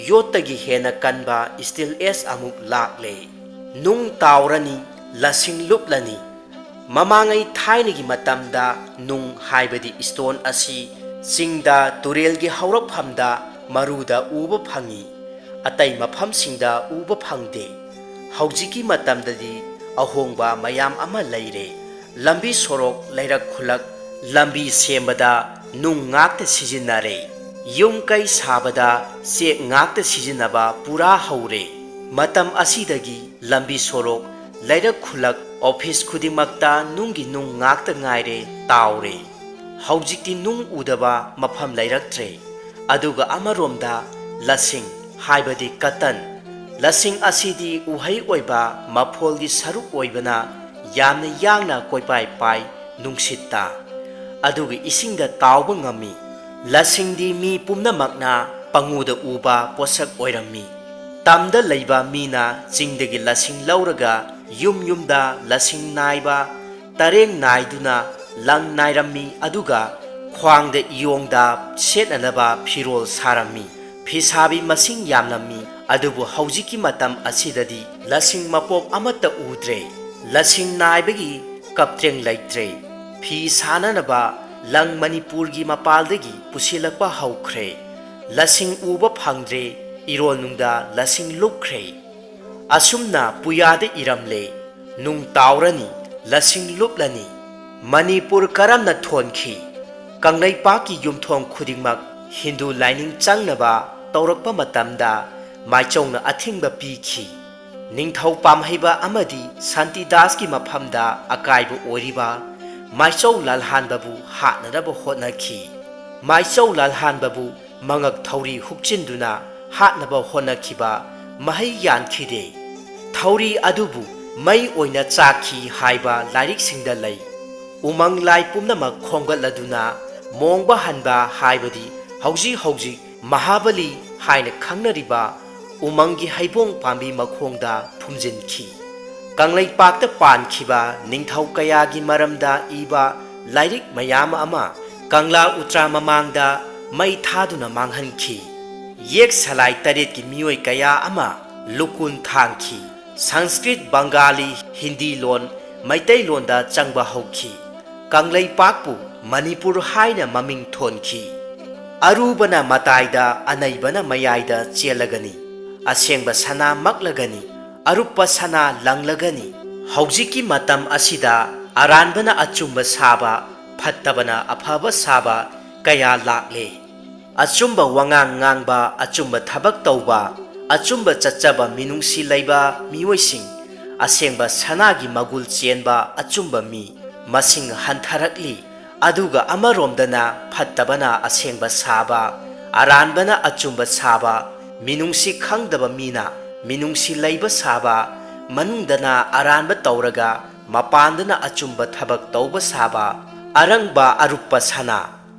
ꯌꯣꯠꯇꯒꯤ ꯍꯦꯟꯅ ꯀꯟꯕ steel age ꯑꯃꯨꯛ ꯂꯥꯛꯂꯦ꯫ ꯅꯨꯡ ꯇꯥꯎꯔꯅꯤ, ꯂꯁꯤꯡ ꯂꯨꯞꯂꯅꯤ꯫ ꯃꯃꯥꯡꯉꯩ ꯊꯥꯏꯅꯒꯤ ꯃꯇꯝꯗ ꯅꯨꯡ ꯍꯥꯏꯕꯗꯤ stone ꯑꯁꯤ ꯆꯤꯡꯗ, ꯇꯨꯔꯦꯜꯒꯤ ꯍꯧꯔꯛꯐꯝꯗ, ꯃꯔꯨꯗ ꯎꯕ ꯐꯪꯏ꯫ ꯑꯇꯩ ꯃꯐꯝꯁꯤꯡꯗ ꯎꯕ ꯐꯪꯗꯦ꯫ ꯍꯧꯖꯤꯛꯀꯤ ꯃꯇꯝꯗꯗꯤ ꯑꯍꯣꯡꯕ ꯃꯌꯥꯝ ꯑꯃ ꯂꯩꯔꯦ꯫ ꯂꯝꯕꯤ ꯁꯣꯔꯣꯛ, ꯂꯩꯔꯛ ꯈꯨꯜꯂꯛ, ꯂꯝꯕꯤ ꯁꯦꯝꯕꯗ ꯅꯨꯡ ꯉꯥꯛꯇ ꯁꯤꯖꯤꯟꯅꯔꯦ꯫ ꯌꯨꯝ ꯀꯩ ꯁꯥꯕꯗ ꯆꯦꯛ ꯉꯥꯛꯇ ꯁꯤꯖꯤꯟꯅꯕ ꯄꯨꯔꯥ ꯍꯧꯔꯦ꯫ ꯃꯇꯝ ꯑꯁꯤꯗꯒꯤ ꯂꯝꯕꯤ ꯁꯣꯔꯣꯛ, ꯂꯩꯔꯛ ꯈꯨꯜꯂꯛ, office ꯈꯨꯗꯤꯡꯃꯛꯇ ꯅꯨꯡꯒꯤ ꯅꯨꯡ ꯉꯥꯛꯇ ꯉꯥꯏꯔꯦ, ꯇꯥꯎꯔꯦ꯫ ꯍꯧꯖꯤꯛꯇꯤ ꯅꯨꯡ ꯎꯗꯕ ꯃꯐꯝ ꯂꯩꯔꯛꯇ꯭ꯔꯦ꯫ ꯑꯗꯨꯒ ꯑꯃꯔꯣꯝꯗ ꯂꯁꯤꯡ, ꯍꯥꯏꯕꯗꯤ cotton꯫ ꯂꯁꯤꯡ ꯑꯁꯤꯗꯤ ꯎꯍꯩ ꯑꯣꯏꯕ ꯃꯐꯣꯜꯒꯤ ꯁꯔꯨꯛ ꯑꯣꯏꯕꯅ ꯌꯥꯝꯅ ꯌꯥꯡꯅ ꯀꯣꯏꯄꯥꯏ ꯄꯥꯏ ꯅꯨꯡꯁꯤꯠꯇ, ꯑꯗꯨꯒ ꯏꯁꯤꯡꯗ ꯇꯥꯎꯕ ꯉꯝꯃꯤ꯫ ꯂꯁꯤꯡꯗꯤ ꯃꯤ ꯄꯨꯝꯅꯃꯛꯅ ꯄꯪꯎꯗ ꯎꯕ ꯄꯣꯠꯁꯛ ꯑꯣꯏꯔꯝꯃꯤ꯫ ꯇꯝꯗ ꯂꯩꯕ ꯃꯤꯅ ꯆꯤꯡꯗꯒꯤ ꯂꯁꯤꯡ ꯂꯧꯔꯒ ꯌꯨꯝ ꯌꯨꯝꯗ ꯂꯁꯤꯡ ꯅꯥꯏꯕ ꯇꯔꯦꯡ ꯅꯥꯏꯗꯨꯅ ꯂꯪ ꯅꯥꯏꯔꯝꯃꯤ, ꯑꯗꯨꯒ ꯈ꯭ꯋꯥꯡꯗ ꯏꯌꯣꯡꯗ ꯁꯦꯠꯅꯅꯕ ꯐꯤꯔꯣꯜ ꯁꯥꯔꯝꯃꯤ꯫ ꯐꯤꯁꯥꯕꯤ ꯃꯁꯤꯡ ꯌꯥꯝꯂꯝꯃꯤ, ꯑꯗꯨꯕꯨ ꯍꯧꯖꯤꯛꯀꯤ ꯃꯇꯝ ꯑꯁꯤꯗꯗꯤ ꯂꯁꯤꯡ ꯃꯄꯣꯞ ꯑꯃꯠꯇ ꯎꯗ꯭ꯔꯦ꯫ ꯂꯁꯤꯡ ꯅꯥꯏꯕꯒꯤ ꯀꯞꯇ꯭ꯔꯦꯡ ꯂꯩꯇ꯭ꯔꯦ꯫ ꯐꯤ ꯁꯥꯅꯅꯕ ꯂꯪ ꯃꯅꯤꯄꯨꯔꯒꯤ ꯃꯄꯥꯜꯗꯒꯤ ꯄꯨꯁꯤꯜꯂꯛꯄ ꯍꯧꯈ꯭ꯔꯦ꯫ ꯂꯁꯤꯡ ꯎꯕ ꯐꯪꯗ꯭ꯔꯦ꯫ ꯏꯔꯣꯜꯅꯨꯡꯗ ꯂꯁꯤꯡ ꯂꯨꯞꯈ꯭ꯔꯦ꯫ ꯑꯁꯨꯝꯅ ꯄꯨꯌꯥꯗ ꯏꯔꯝꯂꯦ, ꯅꯨꯡ ꯇꯥꯎꯔꯅꯤ, ꯂꯁꯤꯡ ꯂꯨꯞꯂꯅꯤ꯫ ꯃꯅꯤꯄꯨꯔ ꯀꯔꯝꯅ ꯊꯣꯟꯈꯤ? ꯀꯪꯂꯩꯄꯥꯛꯀꯤ ꯌꯨꯝꯊꯣꯡ ꯈꯨꯗꯤꯡꯃꯛ ꯍꯤꯟꯗꯨ ꯂꯥꯏꯅꯤꯡ ꯆꯪꯅꯕ ꯇꯧꯔꯛꯄ ꯃꯇꯝꯗ ꯃꯥꯏꯆꯧꯅ ꯑꯊꯤꯡꯕ ꯄꯤꯈꯤ꯫ ꯅꯤꯡꯊꯧ ꯄꯥꯝꯍꯩꯕ ꯑꯃꯗꯤ ꯁꯥꯟꯇꯤꯗꯥꯁꯀꯤ ꯃꯐꯝꯗ ꯑꯀꯥꯏꯕ ꯑꯣꯏꯔꯤꯕ ꯃꯥꯏꯆꯧ ꯂꯥꯜꯍꯥꯟꯕꯕꯨ ꯍꯥꯠꯅꯅꯕ ꯍꯣꯠꯅꯈꯤ꯫ ꯃꯥꯏꯆꯧ ꯂꯥꯜꯍꯥꯟꯕꯕꯨ ꯃꯉꯛ ꯊꯧꯔꯤ ꯍꯨꯛꯆꯤꯟꯗꯨꯅ ꯍꯥꯠꯅꯕ ꯍꯣꯠꯅꯈꯤꯕ ꯃꯍꯩ ꯌꯥꯟꯈꯤꯗꯦ꯫ ꯊꯧꯔꯤ ꯑꯗꯨꯕꯨ ꯃꯩ ꯑꯣꯏꯅ ꯆꯥꯛꯈꯤ ꯍꯥꯏꯕ ꯂꯥꯏꯔꯤꯛꯁꯤꯡꯗ ꯂꯩ꯫ ꯎꯃꯪ ꯂꯥꯏ ꯄꯨꯝꯅꯃꯛ ꯈꯣꯝꯒꯠꯂꯗꯨꯅ ꯃꯣꯡꯕ ꯍꯟꯕ ꯍꯥꯏꯕꯗꯤ ꯍꯧꯖꯤꯛ ꯍꯧꯖꯤꯛ ꯃꯍꯥꯕꯂꯤ ꯍꯥꯏꯅ ꯈꯪꯅꯔꯤꯕ ꯎꯃꯪꯒꯤ ꯍꯩꯕꯣꯡ ꯄꯥꯝꯕꯤ ꯃꯈꯣꯡꯗ ꯐꯨꯝꯖꯤꯟꯈꯤ꯫ ꯀꯪꯂꯩꯄꯥꯛꯇ ꯄꯥꯟꯈꯤꯕ ꯅꯤꯡꯊꯧ ꯀꯌꯥꯒꯤ ꯃꯔꯝꯗ ꯏꯕ ꯂꯥꯏꯔꯤꯛ ꯃꯌꯥꯝ ꯑꯃ ꯀꯪꯂꯥ ꯎꯇ꯭ꯔꯥ ꯃꯃꯥꯡꯗ ꯃꯩ ꯊꯥꯗꯨꯅ ꯃꯥꯡꯍꯟꯈꯤ꯫ ꯌꯦꯛ ꯁꯂꯥꯏ ꯇꯔꯦꯠꯀꯤ ꯃꯤꯑꯣꯏ ꯀꯌꯥ ꯑꯃ ꯂꯨꯀꯨꯟ ꯊꯥꯡꯈꯤ꯫ ꯁꯪꯁꯀ꯭ꯔꯤꯠ, ꯕꯪꯒꯥꯂꯤ, ꯍꯤꯟꯗꯤ ꯂꯣꯟ ꯃꯩꯇꯩꯂꯣꯟꯗ ꯆꯪꯕ ꯍꯧꯈꯤ꯫ ꯀꯪꯂꯩꯄꯥꯛꯄꯨ ꯃꯅꯤꯄꯨꯔ ꯍꯥꯏꯅ ꯃꯃꯤꯡ ꯊꯣꯟꯈꯤ꯫ ꯑꯔꯨꯕꯅ ꯃꯇꯥꯏꯗ, ꯑꯅꯩꯕꯅ ꯃꯌꯥꯏꯗ ꯆꯦꯜꯂꯒꯅꯤ꯫ ꯑꯁꯦꯡꯕ ꯁꯅꯥꯃꯛꯂꯒꯅꯤ, ꯑꯔꯨꯞꯄ ꯁꯅꯥ ꯂꯪꯂꯒꯅꯤ꯫ ꯍꯧꯖꯤꯛꯀꯤ ꯃꯇꯝ ꯑꯁꯤꯗ ꯑꯔꯥꯟꯕꯅ ꯑꯆꯨꯝꯕ ꯁꯥꯕ, ꯐꯠꯇꯕꯅ ꯑꯐꯕ ꯁꯥꯕ ꯀꯌꯥ ꯂꯥꯛꯂꯦ꯫ ꯑꯆꯨꯝꯕ ꯋꯥꯉꯥꯡ ꯉꯥꯡꯕ, ꯑꯆꯨꯝꯕ ꯊꯕꯛ ꯇꯧꯕ, ꯑꯆꯨꯝꯕ ꯆꯠꯆꯕ ꯃꯤꯅꯨꯡꯁꯤ ꯂꯩꯕ ꯃꯤꯑꯣꯏꯁꯤꯡ, ꯑꯁꯦꯡꯕ ꯁꯅꯥꯒꯤ ꯃꯒꯨꯜ ꯆꯦꯟꯕ ꯑꯆꯨꯝꯕ ꯃꯤ ꯃꯁꯤꯡ ꯍꯟꯊꯔꯛꯂꯤ꯫ ꯑꯗꯨꯒ ꯑꯃꯔꯣꯝꯗꯅ ꯐꯠꯇꯕꯅ ꯑꯁꯦꯡꯕ ꯁꯥꯕ, ꯑꯔꯥꯟꯕꯅ ꯑꯆꯨꯝꯕ ꯁꯥꯕ, ꯃꯤꯅꯨꯡꯁꯤ ꯈꯪꯗꯕ ꯃꯤꯅ ꯃꯤꯅꯨꯡꯁꯤ ꯂꯩꯕ ꯁꯥꯕ, ꯃꯅꯨꯡꯗꯅ ꯑꯔꯥꯟꯕ ꯇꯧꯔꯒ ꯃꯄꯥꯟꯗꯅ ꯑꯆꯨꯝꯕ ꯊꯕꯛ ꯇꯧꯕ ꯁꯥꯕ, ꯑꯔꯪꯕ ꯑꯔꯨꯞꯄ ꯁꯅꯥ,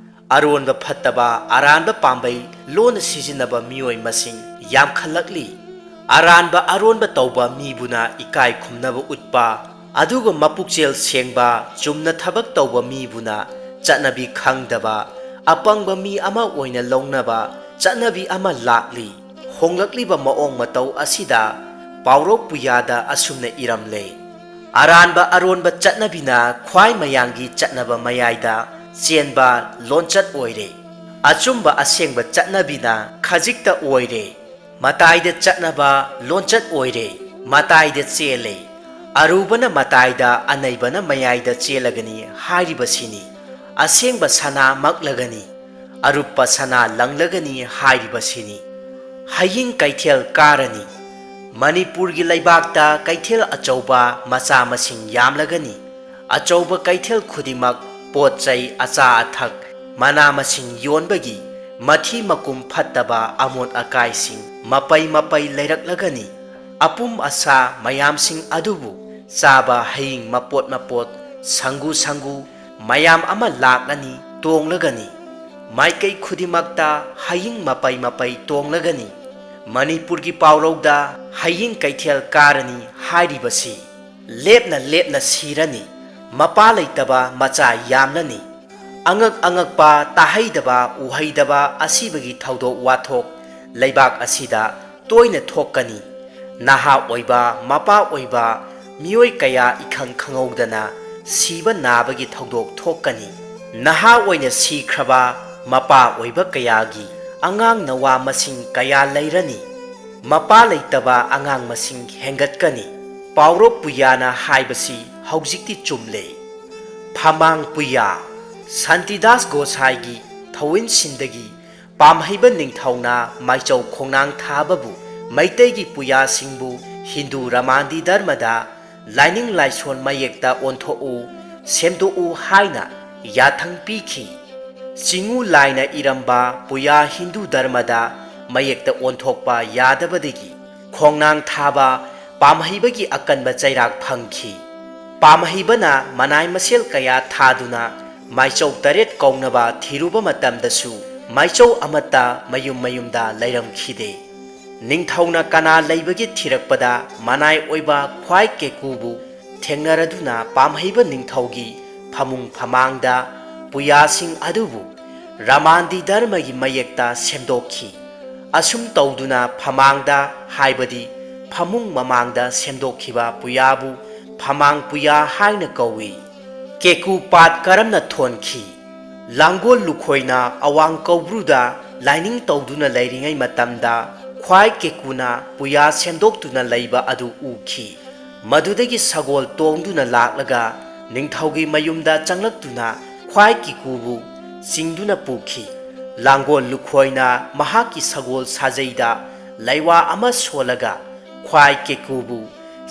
ꯑꯔꯣꯟꯕ ꯐꯠꯇꯕ ꯑꯔꯥꯟꯕ ꯄꯥꯝꯕꯩ ꯂꯣꯟꯅ ꯁꯤꯖꯤꯟꯅꯕ ꯃꯤꯑꯣꯏ ꯃꯁꯤꯡ ꯌꯥꯝꯈꯠꯂꯛꯂꯤ꯫ ꯑꯔꯥꯟꯕ ꯑꯔꯣꯟꯕ ꯇꯧꯕ ꯃꯤꯕꯨꯅ ꯏꯀꯥꯏ ꯈꯨꯝꯅꯕ ꯎꯠꯄ, ꯑꯗꯨꯒ ꯃꯄꯨꯛꯆꯦꯜ ꯁꯦꯡꯕ, ꯆꯨꯝꯅ ꯊꯕꯛ ꯇꯧꯕ ꯃꯤꯕꯨꯅ ꯆꯠꯅꯕꯤ ꯈꯪꯗꯕ, ꯑꯄꯪꯕ ꯃꯤ ꯑꯃ ꯑꯣꯏꯅ ꯂꯧꯅꯕ ꯆꯠꯅꯕꯤ ꯑꯃ ꯂꯥꯛꯂꯤ꯫ ꯍꯣꯡꯂꯛꯂꯤꯕ ꯃꯑꯣꯡ ꯃꯇꯧ ꯑꯁꯤꯗ ꯄꯥꯎꯔꯧ ꯄꯨꯌꯥꯗ ꯑꯁꯨꯝꯅ ꯏꯔꯝꯂꯦ, "ꯑꯔꯥꯟꯕ ꯑꯔꯣꯟꯕ ꯆꯠꯅꯕꯤꯅ ꯈ꯭ꯋꯥꯏ ꯃꯌꯥꯝꯒꯤ ꯆꯠꯅꯕ ꯃꯌꯥꯏꯗ ꯆꯦꯟꯕ ꯂꯣꯟꯆꯠ ꯑꯣꯏꯔꯦ꯫ ꯑꯆꯨꯝꯕ ꯑꯁꯦꯡꯕ ꯆꯠꯅꯕꯤꯅ ꯈꯖꯤꯛꯇ ꯑꯣꯏꯔꯦ꯫ ꯃꯇꯥꯏꯗ ꯆꯠꯅꯕ ꯂꯣꯟꯆꯠ ꯑꯣꯏꯔꯦ, ꯃꯇꯥꯏꯗ ꯆꯦꯜꯂꯦ꯫ ꯑꯔꯨꯕꯅ ꯃꯇꯥꯏꯗ, ꯑꯅꯩꯕꯅ ꯃꯌꯥꯏꯗ ꯆꯦꯜꯂꯒꯅꯤ ꯍꯥꯏꯔꯤꯕꯁꯤꯅꯤ꯫ ꯑꯁꯦꯡꯕ ꯁꯅꯥꯃꯛꯂꯒꯅꯤ, ꯑꯔꯨꯞꯄ ꯁꯅꯥ ꯂꯪꯂꯒꯅꯤ ꯍꯥꯏꯔꯤꯕꯁꯤꯅꯤ"꯫ ꯍꯌꯤꯡ ꯀꯩꯊꯦꯜ ꯀꯥꯔꯅꯤ꯫ ꯃꯅꯤꯄꯨꯔꯒꯤ ꯂꯩꯕꯥꯛꯇ ꯀꯩꯊꯦꯜ ꯑꯆꯧꯕ ꯃꯆꯥ ꯃꯁꯤꯡ ꯌꯥꯝꯂꯒꯅꯤ꯫ ꯑꯆꯧꯕ ꯀꯩꯊꯦꯜ ꯈꯨꯗꯤꯡꯃꯛ ꯄꯣꯠ ꯆꯩ, ꯑꯆꯥ ꯑꯊꯛ, ꯃꯅꯥ ꯃꯁꯤꯡ ꯌꯣꯟꯕꯒꯤ ꯃꯊꯤ ꯃꯀꯨꯝ ꯐꯠꯇꯕ ꯑꯃꯣꯠ ꯑꯀꯥꯏꯁꯤꯡ ꯃꯄꯩ ꯃꯄꯩ ꯂꯩꯔꯛꯂꯒꯅꯤ꯫ ꯑꯄꯨꯝ ꯑꯁꯥ ꯃꯌꯥꯝꯁꯤꯡ ꯑꯗꯨꯕꯨ ꯆꯥꯕ ꯍꯌꯤꯡ ꯃꯄꯣꯠ ꯃꯄꯣꯠ, ꯁꯪꯒꯨ ꯁꯪꯒꯨ ꯃꯌꯥꯝ ꯑꯃ ꯂꯥꯛꯂꯅꯤ, ꯇꯣꯡꯂꯒꯅꯤ꯫ ꯃꯥꯏꯀꯩ ꯈꯨꯗꯤꯡꯃꯛꯇ ꯍꯌꯤꯡ ꯃꯄꯩ ꯃꯄꯩ ꯇꯣꯡꯂꯒꯅꯤ꯫ ꯃꯅꯤꯄꯨꯔꯒꯤ ꯄꯥꯎꯔꯧꯗ "ꯍꯌꯤꯡ ꯀꯩꯊꯦꯜ ꯀꯥꯔꯅꯤ" ꯍꯥꯏꯔꯤꯕꯁꯤ ꯂꯦꯞꯅ ꯂꯦꯞꯅ ꯁꯤꯔꯅꯤ, ꯃꯄꯥ ꯂꯩꯇꯕ ꯃꯆꯥ ꯌꯥꯝꯂꯅꯤ꯫ ꯑꯉꯛ ꯑꯉꯛꯄ, ꯇꯥꯍꯩꯗꯕ ꯎꯍꯩꯗꯕ ꯑꯁꯤꯕꯒꯤ ꯊꯧꯗꯣꯛ ꯋꯥꯊꯣꯛ ꯂꯩꯕꯥꯛ ꯑꯁꯤꯗ ꯇꯣꯏꯅ ꯊꯣꯛꯀꯅꯤ꯫ ꯅꯍꯥ ꯑꯣꯏꯕ, ꯃꯄꯥ ꯑꯣꯏꯕ ꯃꯤꯑꯣꯏ ꯀꯌꯥ ꯏꯈꯪ ꯈꯪꯍꯧꯗꯅ ꯁꯤꯕ ꯅꯥꯕꯒꯤ ꯊꯧꯗꯣꯛ ꯊꯣꯛꯀꯅꯤ꯫ ꯅꯍꯥ ꯑꯣꯏꯅ ꯁꯤꯈ꯭ꯔꯕ ꯃꯄꯥ ꯑꯣꯏꯕ ꯀꯌꯥꯒꯤ ꯑꯉꯥꯡ ꯅꯋꯥ ꯃꯁꯤꯡ ꯀꯌꯥ ꯂꯩꯔꯅꯤ꯫ ꯃꯄꯥ ꯂꯩꯇꯕ ꯑꯉꯥꯡ ꯃꯁꯤꯡ ꯍꯦꯟꯒꯠꯀꯅꯤ꯫ ꯄꯥꯎꯔꯧ ꯄꯨꯌꯥꯅ ꯍꯥꯏꯕꯁꯤ ꯍꯧꯖꯤꯛꯇꯤ ꯆꯨꯝꯂꯦ꯫ ꯐꯃꯥꯡ ꯄꯨꯌꯥ꯫ ꯁꯥꯟꯇꯤꯗꯥꯁ ꯒꯣꯁꯥꯏꯒꯤ ꯊꯧꯋꯤꯟꯁꯤꯟꯗꯒꯤ ꯄꯥꯝꯍꯩꯕ ꯅꯤꯡꯊꯧꯅ ꯃꯥꯏꯆꯧ ꯈꯣꯡꯅꯥꯡ ꯊꯥꯕꯕꯨ ꯃꯩꯇꯩꯒꯤ ꯄꯨꯌꯥꯁꯤꯡꯕꯨ ꯍꯤꯟꯗꯨ ꯔꯃꯥꯟꯗꯤ ꯙꯔꯃꯗ ꯂꯥꯏꯅꯤꯡ ꯂꯥꯏꯁꯣꯟ ꯃꯌꯦꯛꯇ ꯑꯣꯟꯊꯣꯛꯎ, ꯁꯦꯝꯗꯣꯛꯎ ꯍꯥꯏꯅ ꯌꯥꯊꯪ ꯄꯤꯈꯤ꯫ ꯆꯤꯉꯨ ꯂꯥꯏꯅ ꯏꯔꯝꯕ ꯄꯨꯌꯥ ꯍꯤꯟꯗꯨ ꯙꯔꯃꯗ ꯃꯌꯦꯛꯇ ꯑꯣꯟꯊꯣꯛꯄ ꯌꯥꯗꯕꯗꯒꯤ ꯈꯣꯡꯅꯥꯡ ꯊꯥꯕ ꯄꯥꯝꯍꯩꯕꯒꯤ ꯑꯀꯟꯕ ꯆꯩꯔꯥꯛ ꯐꯪꯈꯤ꯫ ꯄꯥꯝꯍꯩꯕꯅ ꯃꯅꯥꯏ ꯃꯁꯦꯜ ꯀꯌꯥ ꯊꯥꯗꯨꯅ ꯃꯥꯏꯆꯧ ꯇꯔꯦꯠ ꯀꯧꯅꯕ ꯊꯤꯔꯨꯕ ꯃꯇꯝꯗꯁꯨ ꯃꯥꯏꯆꯧ ꯑꯃꯠꯇ ꯃꯌꯨꯝ ꯃꯌꯨꯝꯗ ꯂꯩꯔꯝꯈꯤꯗꯦ꯫ ꯅꯤꯡꯊꯧꯅ ꯀꯅꯥ ꯂꯩꯕꯒꯦ ꯊꯤꯔꯛꯄꯗ ꯃꯅꯥꯏ ꯑꯣꯏꯕ ꯈ꯭ꯋꯥꯏ ꯀꯦꯀꯨꯕꯨ ꯊꯦꯡꯅꯔꯗꯨꯅ ꯄꯥꯝꯍꯩꯕ ꯅꯤꯡꯊꯧꯒꯤ ꯐꯃꯨꯡ ꯐꯃꯥꯡꯗ ꯄꯨꯌꯥꯁꯤꯡ ꯑꯗꯨꯕꯨ ꯔꯃꯥꯟꯗꯤ ꯙꯔꯃꯒꯤ ꯃꯌꯦꯛꯇ ꯁꯦꯝꯗꯣꯛꯈꯤ꯫ ꯑꯁꯨꯝ ꯇꯧꯗꯨꯅ ꯐꯃꯥꯡꯗ, ꯍꯥꯏꯕꯗꯤ ꯐꯃꯨꯡ ꯃꯃꯥꯡꯗ ꯁꯦꯝꯗꯣꯛꯈꯤꯕ ꯄꯨꯌꯥꯕꯨ ꯐꯃꯥꯡ ꯄꯨꯌꯥ ꯍꯥꯏꯅ ꯀꯧꯏ꯫ ꯀꯦꯀꯨ ꯄꯥꯠ ꯀꯔꯝꯅ ꯊꯣꯟꯈꯤ? ꯂꯥꯡꯒꯣꯜ ꯂꯨꯈꯣꯏꯅ ꯑꯋꯥꯡ ꯀꯧꯕ꯭ꯔꯨꯗ ꯂꯥꯏꯅꯤꯡ ꯇꯧꯗꯨꯅ ꯂꯩꯔꯤꯉꯩ ꯃꯇꯝꯗ ꯈ꯭ꯋꯥꯏ ꯀꯦꯀꯨꯅ ꯄꯨꯌꯥ ꯁꯦꯝꯗꯣꯛꯇꯨꯅ ꯂꯩꯕ ꯑꯗꯨ ꯎꯈꯤ꯫ ꯃꯗꯨꯗꯒꯤ ꯁꯒꯣꯜ ꯇꯣꯡꯗꯨꯅ ꯂꯥꯛꯂꯒ ꯅꯤꯡꯊꯧꯒꯤ ꯃꯌꯨꯝꯗ ꯆꯪꯂꯛꯇꯨꯅ ꯈ꯭ꯋꯥꯏ ꯀꯦꯀꯨꯕꯨ ꯆꯤꯡꯗꯨꯅ ꯄꯨꯈꯤ꯫ ꯂꯥꯡꯒꯣꯜ ꯂꯨꯈꯣꯏꯅ ꯃꯍꯥꯛꯀꯤ ꯁꯒꯣꯜ ꯁꯥꯖꯩꯗ ꯂꯩꯋꯥ ꯑꯃ ꯁꯣꯜꯂꯒ ꯈ꯭ꯋꯥꯏ ꯀꯦꯀꯨꯕꯨ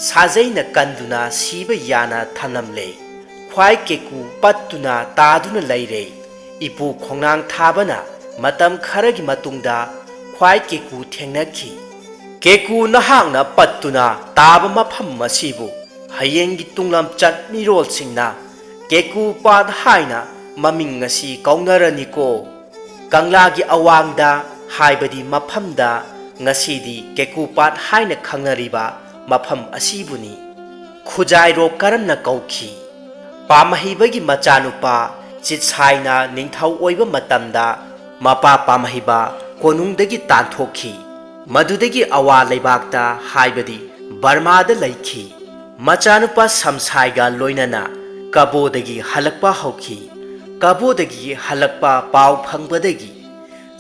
ꯁꯥꯖꯩꯅ ꯀꯟꯗꯨꯅ ꯁꯤꯕ ꯌꯥꯅ ꯊꯝꯂꯝꯂꯦ꯫ ꯈ꯭ꯋꯥꯏ ꯀꯦꯀꯨ ꯄꯠꯇꯨꯅ ꯇꯥꯗꯨꯅ ꯂꯩꯔꯦ꯫ ꯏꯄꯨ ꯈꯣꯡꯅꯥꯡ ꯊꯥꯕꯅ ꯃꯇꯝ ꯈꯔꯒꯤ ꯃꯇꯨꯡꯗ ꯈ꯭ꯋꯥꯏ ꯀꯦꯀꯨ ꯊꯦꯡꯅꯈꯤ꯫ "ꯀꯦꯀꯨ, ꯅꯍꯥꯛꯅ ꯄꯠꯇꯨꯅ ꯇꯥꯕ ꯃꯐꯝ ꯑꯁꯤꯕꯨ ꯍꯌꯦꯡꯒꯤ ꯇꯨꯡꯂꯝꯆꯠ ꯃꯤꯔꯣꯜꯁꯤꯡꯅ ꯀꯦꯀꯨ ꯄꯥꯠ ꯍꯥꯏꯅ ꯃꯃꯤꯡ ꯑꯁꯤ ꯀꯧꯅꯔꯅꯤꯀꯣ꯫ ꯀꯪꯂꯥꯒꯤ ꯑꯋꯥꯡꯗ, ꯍꯥꯏꯕꯗꯤ ꯃꯐꯝꯗ, ꯉꯁꯤꯗꯤ ꯀꯦꯀꯨ ꯄꯥꯠ ꯍꯥꯏꯅ ꯈꯪꯅꯔꯤꯕ ꯃꯐꯝ ꯑꯁꯤꯕꯨꯅꯤ꯫" ꯈꯨꯖꯥꯏꯔꯣꯛ ꯀꯔꯝꯅ ꯀꯧꯈꯤ? ꯄꯥꯝꯍꯩꯕꯒꯤ ꯃꯆꯥꯅꯨꯄꯥ ꯆꯤꯠꯁꯥꯏꯅ ꯅꯤꯡꯊꯧ ꯑꯣꯏꯕ ꯃꯇꯝꯗ ꯃꯄꯥ ꯄꯥꯝꯍꯩꯕ ꯀꯣꯅꯨꯡꯗꯒꯤ ꯇꯥꯟꯊꯣꯛꯈꯤ꯫ ꯃꯗꯨꯗꯒꯤ ꯑꯋꯥ ꯂꯩꯕꯥꯛꯇ, ꯍꯥꯏꯕꯗꯤ ꯕꯔꯃꯥꯗ ꯂꯩꯈꯤ꯫ ꯃꯆꯥꯅꯨꯄꯥ ꯁꯝꯁꯥꯏꯒ ꯂꯣꯏꯅꯅ ꯀꯕꯣꯗꯒꯤ ꯍꯜꯂꯛꯄ ꯍꯧꯈꯤ꯫ ꯀꯕꯣꯗꯒꯤ ꯍꯜꯂꯛꯄ ꯄꯥꯎ ꯐꯪꯕꯗꯒꯤ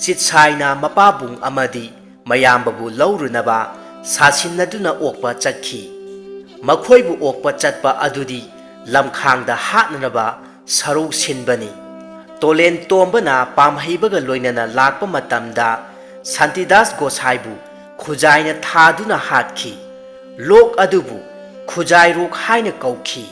ꯆꯤꯠꯁꯥꯏꯅ ꯃꯄꯥꯕꯨꯡ ꯑꯃꯗꯤ ꯃꯌꯥꯝꯕꯕꯨ ꯂꯧꯔꯨꯅꯕ ꯁꯥꯁꯤꯟꯅꯗꯨꯅ ꯑꯣꯛꯄ ꯆꯠꯈꯤ꯫ ꯃꯈꯣꯏꯕꯨ ꯑꯣꯛꯄ ꯆꯠꯄ ꯑꯗꯨꯗꯤ ꯂꯝꯈꯥꯡꯗ ꯍꯥꯠꯅꯅꯕ ꯁꯔꯨ ꯁꯤꯟꯕꯅꯤ꯫ ꯇꯣꯂꯦꯟ ꯇꯣꯝꯕꯅ ꯄꯥꯝꯍꯩꯕꯒ ꯂꯣꯏꯅꯅ ꯂꯥꯛꯄ ꯃꯇꯝꯗ ꯁꯥꯟꯇꯤꯗꯥꯁ ꯒꯣꯁꯥꯏꯕꯨ ꯈꯨꯖꯥꯏꯅ ꯊꯥꯗꯨꯅ ꯍꯥꯠꯈꯤ꯫ ꯂꯣꯛ ꯑꯗꯨꯕꯨ ꯈꯨꯖꯥꯏꯔꯣꯛ ꯍꯥꯏꯅ ꯀꯧꯈꯤ꯫